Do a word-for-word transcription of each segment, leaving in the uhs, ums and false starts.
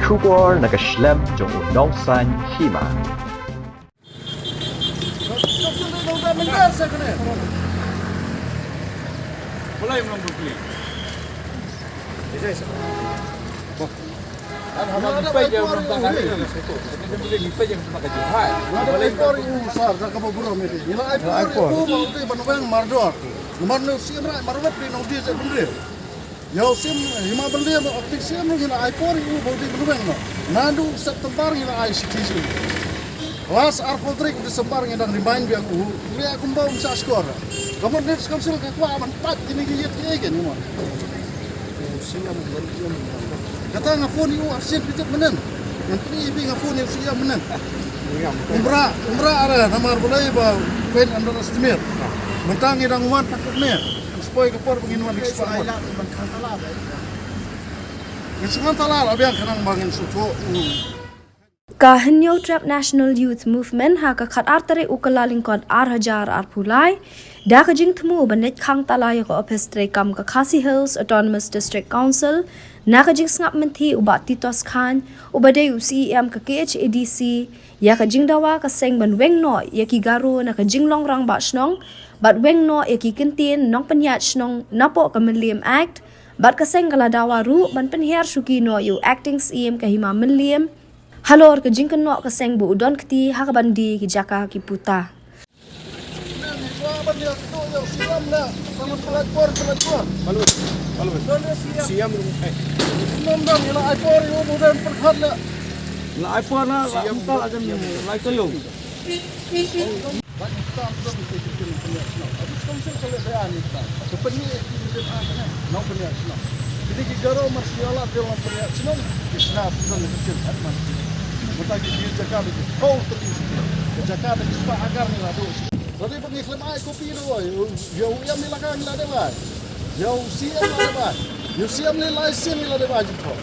Khubor na ka shlem jong u nongsan hima. Ïa u siem, hima ban leh ma u acting siem ruh ngi la ai por ïa u ba u dei ban weng noh. Naduh September ngi la ai shithi sha u. Last arphew tarik December ngi dang remind biang u. Ngi ïa kumba um shah score. Ka mut District Council ka kwah ban pat kine ki ïit ki ei kine mo. Kata nga phone ïa u arsien phi tip mynnin. Ngan pyni ïa phi nga phone ïa u siem mynnin. Umra, umra ara namar balei ba phin underestimate. Mynta ngi dang wan tak ne. Spoi ka por ba ngin wan expert. Ngi sngewthuh la biang khnang ba ngin sngewthuh. Ka Hynñiewtrep National Youth Movement ha ka khatar tarik u Kyllalyngkot ar hajar arphew lai da ka jingthmu ban leit khang tala ïa ka ophis treikam ka Khasi Hills Autonomous District Council na ka jingsngap mynthi u Bah Titos Chyne uba dei u C E M ka K H A D C ïa ka jingdawa ka seng ban weng noh ïa ki Garo na ka jinglong rangbah shnong bad weng noh ïa ki kyntien nongpynïaid shnong napoh ka Mylliem Act. Bad ka seng ka la dawa ruh ban pynhiar shuki noh ïa u acting C E M ka hima Mylliem halor ka jingkynnoh ka seng ba u don kti ha ka ban die ki jaka ki puta. Kine ki Garo mar shu ïalap ïa la pynïaid shnong, ki sngap pynban ki ktien Hadman. Mynta ki, ki jaka ba ki thaw tyrli, ki jaka ba ki spah akar ngi la duh. Lada ba ngi khlem ai kopi ruh, ïa u ïam ngi la ka ngi la dep ai. Ïa u C M la dep ai. Ïa u C M ne license ngi la dep ai jingthoh.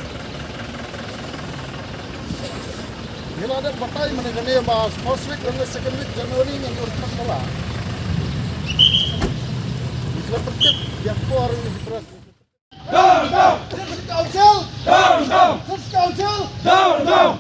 Ngi la dep batai mynne kane ba first week lane second week January ngi ïoh kham bala. Ngi khlem pyntip ïa por ngi press. Down, down! City Council! Down, down! City Council! Down, down!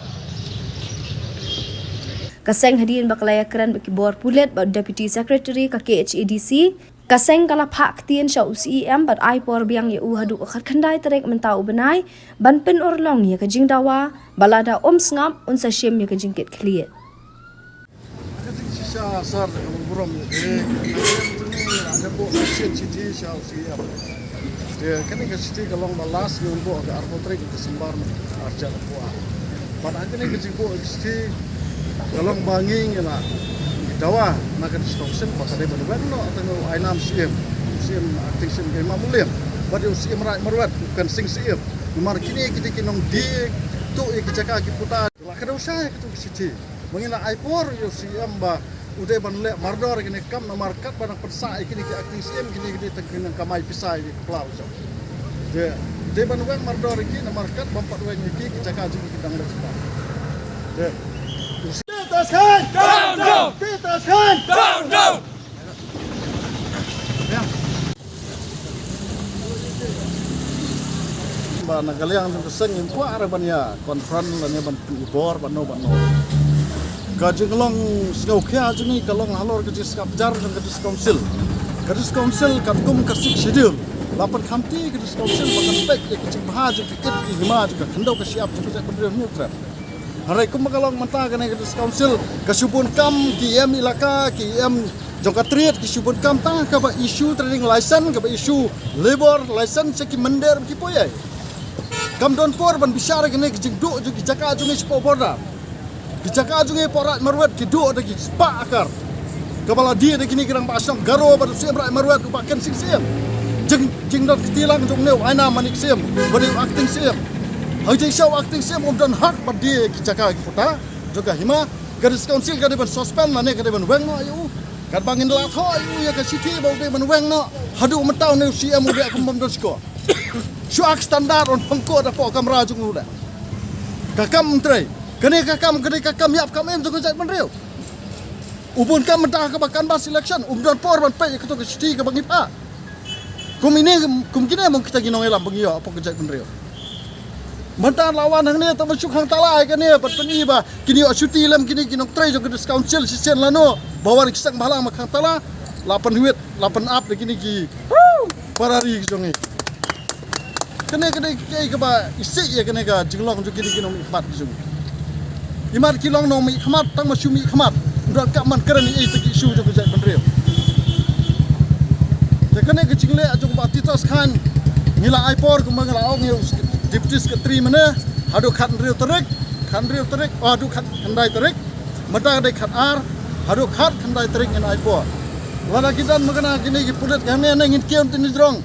Ka seng hadien ba ka la ïakren bad ki bor pulit bad Deputy Secretary ka K H A D C, ka seng ka la phah ktien sha u C E M bad ai por biang ïa u haduh ka khatkhyndai tarik mynta u bnai ban pynurlong ïa ka jingdawa, bad lada um sngap un sa shim ïa ka jingkitkhlieh. Ka jingshisha sar da kaba burom ïa ka, ka jingshisha sha u C E M. Te kane ka shithi ka long ba last ngi wan buh ka arphew tarik December ar hajar arphew ar. Bad ha kane ka jingbuh ka shithi ka long ba ngi ngi la dawa na ka District Council ba ka dei ban weng noh tang u Ainam C M, C M, acting C M ka Hima Mylliem, bad u C M Raid Marwet, u Kan Singh C M. Namar kine kita ki nongdie tuh ïa ki jaka ki puta. La ka dei u shai ka tu ka shithi. Ba ngi la ai por ïa u C M ba u dei ban leh mardor ïa kine ki kam namar kat ba nang pynsah ïa kine ki acting C M kine ki dei tang ki nang kamai pisa ïa ki kpla u jong. Te u dei ban weng mardor ïa ki namar kat bym pat weng ïa ki ki jaka jong ki dang leh jaka. Te u C M Titos Chyne! Down, down! Titos Chyne! Down, down! Ba na ka liang jong ka seng ngim kwah re ban ïa confront lane ban pyni bor bad no bad no. Ka jinglong sngewkhia jong ngi ka long halor ka jingsngap jar jong ka District Council. Ka District Council katkum ka Sixth Schedule la pynkhamti ka District Council ba kan peit ïa ka jingbha jong ka kit ka hima jong ka khyndew ka shyiap jong ka jaitbynriew Hynñiewtrep. Hynrei kumba ka long mynta kane ka District Council ka shu bun kam ki E M elaka, ki E M jong ka Trade ki shu bun kam tang kaba issue trading license, kaba issue labour license sha ki mynder ki poiai. Kam don por ban bishar kane ka jingduh jong ki jaka jong ngi shapoh border. Ki jaka jong ngi hapoh Raid Marwet ki duh da ki spah akar. Kaba la die da kine ki rangbah shnong Garo bad u C M Raid Marwet u Bah Kan Singh C M. Jing, jingdon kti lang jong une u Ainam Manik C M, ba dei u acting C M. Ha jingshisha u acting C M um don hak ban die ki jaka ki puta jong ka hima. Ka District Council ka dei ban suspend lane ka dei ban weng noh ïa u. Katba ngin la thoh ïa u ïa ka shithi ba u dei ban weng noh, haduh mynta une u C M u dei kum bym don shkor. Shu ak standard un pynkuh da hapoh kamra jong u da. Ka kam um trei. Kane ka kam, kane ka kam ïap kam im jong ka jaitbynriew. U bun kam mynta ha kaba canvass election, um don por ban peit ïa kato ka shithi kaba ngi phah. Kum ine, kum kine mo kita ki nongïalam ba ngi ïoh hapoh ka jaitbynriew. Mynta la wan hangne tang ba shu khang tala ïa kane, bad pyni ba kine ïoh shuti lem kine ki nongtrei jong ka District Council shisien lano ba wan ki seng bhalang ma khang tala, la pynwit, la pynap da kine ki para ri ki jong ngi. Kane kane kaei kaba isih ïa kane ka jinglong jong kine ki nongmihkhmat ki jong ngi. Imat ki long nongmihkhmat tang ma shu mihkhmat. Ym don kam ban kren ïa ita ki issue jong ka jaitbynriew. Te kane ka jingleh jong Bah Titus Chyne ngi la ai por kumba ngi la ong ïa u Deputy Secretary mynne haduh khathynriew tarik, khathynriew tarik, oh, haduh khatkhyndai tarik. Mynta ka dei khatar, haduh khatkhyndai tarik ngin ai por. Lada ki don mynta kine ki pulit ka hangne ngin kiew tini jrong.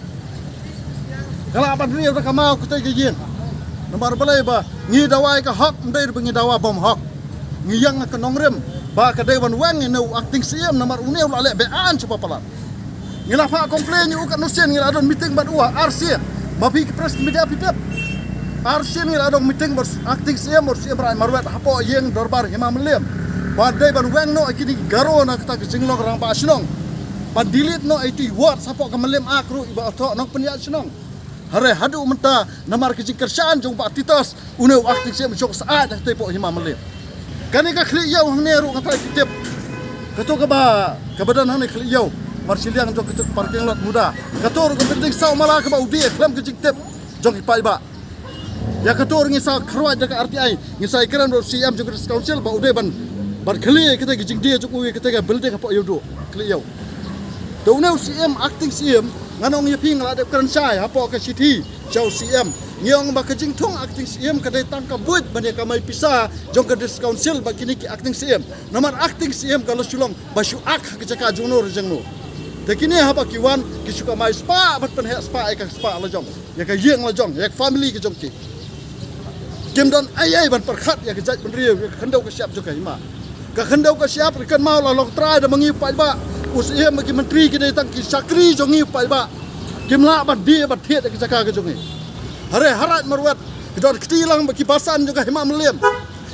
Ka lah ban riew da ka maw kata ka ïing. Namar balei ba ngi dawa ïa ka hok, ym dei ba ngi dawa bym hok. Ngi ïeng ha ka nongrim ba ka dei ban weng ïa une u acting C M namar une u la leh beaiñ sha ba palat. Ngi la phah complain ïa u katno sien, ngi la don meeting bad u arsien. Ma phi ki press media phi tip. Arsien ngi la don meeting bad acting C M bad C M Raid Marwet hapoh ïing dorbar Hima Mylliem. Ba dei ban weng noh ïa kine ki Garo na kata ka jinglong rangbah shnong. Ban delete noh ïa ki words hapoh ka Mylliem Act ruh iba ïathoh nongpynïaid shnong. Hynrei haduh mynta namar ka jingkyrshan jong Bah Titus, une u acting C M u shong syaid hangtei hapoh Hima Mylliem. Kane ka khlieh ïew hangne ruh nga tharai phi tip. Kato kaba, kaba don hangne khlieh ïew marshiliang jong kato ka parking lot muda. Kato ruh ka building saw mala kaba u die khlem ka jingtip jong ki paidbah. Ïa kato ruh ngi sa kyrpad da ka R T I, ngi sa ïakren bad u C M jong ka District Council ba u dei ban, ban khlieh ïa kata ka jingdie jong u ïa kata ka building hapoh Ïewduh, khlieh ïew. Te une u C M, acting C M, ngan ong ïa phi, nga la dep kren shai hapoh ka shithi sha u C M. Ngi ong ba ka jingthung acting C M ka dei tang ka buit ban ïa kamai pisa jong ka District Council bad kine ki acting C M. Namar acting C M ka la shu long ba shu act ha ka jaka jongno re jongno. Te kine haba ki wan ki shu kamai spah ban pynheh spah ïa ka spah la jong, ïa ka ïing la jong, ïa ka family ka jong ki. Kim don ei ei ban pyrkhat ïa ka jaitbynriew, ïa ka khyndew ka shyiap jong ka hima. Ka khyndew ka shyiap, ka kynmaw la long trai da ma ngi u paidbah. U C M bad ki myntri ki dei tang ki shakri jong ngi u paidbah. Kim lah ban die ban thied ïa ka jaka ka jong ngi. Hynrei ha Raid Marwet ki don kti lang bad ki basan jong ka Hima Mylliem.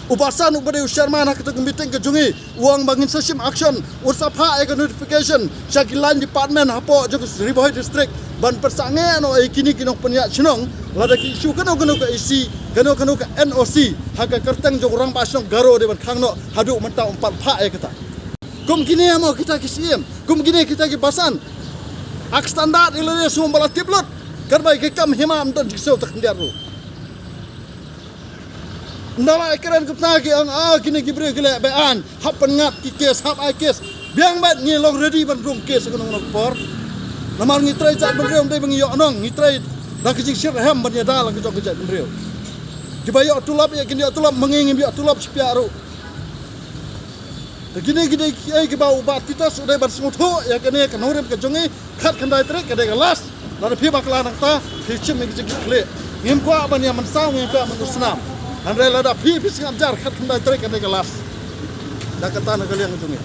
U basan uba dei u chairman ha kata ka meeting ka jong ngi u ong ba ngin sa shim action, un sa phah ïa ka notification sha ki line department hapoh jong ka Ri Bhoi District ban pynsangeh noh ïa kine ki nongpynïaid shnong. Lada ki issue kano kano ka E C, kano kano ka N O C ha ka kyrteng jong u rangbah shnong Garo dei ban khang noh, haduh mynta ym pat phah ïa kata. Kum kine mo kita ki C M, kum kine kita ki basan. Ak standard ïa lade sngewbha la tip lut. Katba ïa ka kam hima ym don jingsew ta khyndiat ruh. Ynda la ïakren kumta ki ong, ah, kine ki briew ki leh beaiñ, hap pynngat ki case, hap ai case. Biang bad ngi long ready ban rung case kano kano ka por. Namar ngi trei jaitbynriew, ym dei ba ngi ïoh nong, ngi trei da ka jingshitrhem ban ïada la ka jong ka jaitbynriew. Kiba ïoh tulop ïa kin ïoh tulop, ma ngi ngim ïoh tulop shiphiah ruh. Te kine ki dei kiei kiba u Bah Titus u dei ban sngewthuh ïa kane ka nongrim ka jong ngi. Khatkhyndai tarik ka dei ka last. Lada phi bakla nangta phi shim ïa ki jingkitkhlieh. Ngim kwah ban ïa mynsaw, ngim kwah ban u snam. Hynrei lada phi phi sngap jar, khatkhyndai tarik ka dei ka last. Da kata na ka liang ka jong ngi.